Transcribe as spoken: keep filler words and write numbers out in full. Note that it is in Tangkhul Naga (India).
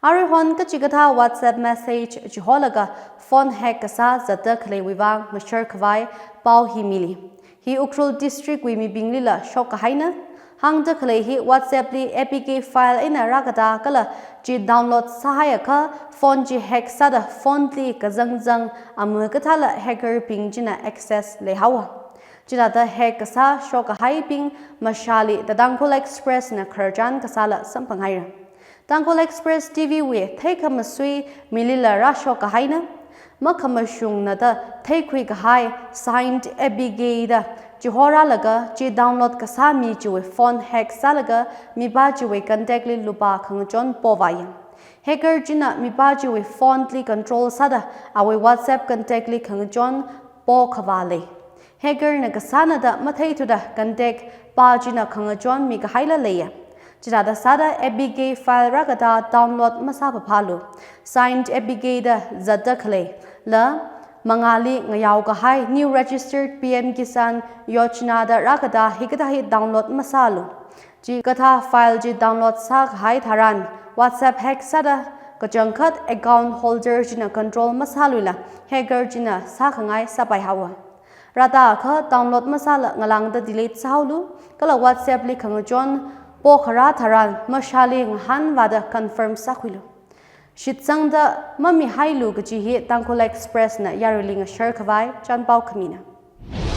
Aruihon kachikathā WhatsApp message chiholaga phone hack kasā zatda khaleiwui vang mashar khavai pao hi mili. Hi Ukhrul District wui mibinglila shok kahaina. Hāngda khalei hi WhatsApp li A P K file eina rākatā kala chi download sāhaiakha phone chi hack sāda phone li kazangzang ama kathāla hacker bing china access leihaowa. Chithāda hack kasā shok kahaibing mashāli da Tangkhul Express na khararchan kasāla samphanghaira. Tangkhul Express T V wui theikhamasui milila rāshok kahaina. Makhamashungna da theikhui kahai signed A P K da chihorālaga chi download kasā mi chiwui phone hack sālaga mipā chiwui contact li lupā khangachon povāya. Hacker china mipā chiwui phone li control sāda awui WhatsApp contact li khangachon po khavā lei. Hacker na kasāna da matheithuda contact pā china khangachon mikahaila leiya. Chithāda sāda A P K file rākatā download masāpaphālu. Signed A P K da zatda khaleila mangāli ngayao kahai New Registered P M Kisan Yojana da rākatā hikathā hi download masālu. Chikathā file chi download sākahai tharan WhatsApp hack sāda kachangkhat account holder china control masāluila hacker china sākhangai sāpaihaowa. Rātākha download masāla ngalāngda delete sāhaolu, kala WhatsApp li khangachon pokharā tharan mashāli ngahānvāda confirm sākhuilu. Shitsangda mamihailu kaji hi Tangkhul Express na yaruili ngashar khavai chanpao khamina.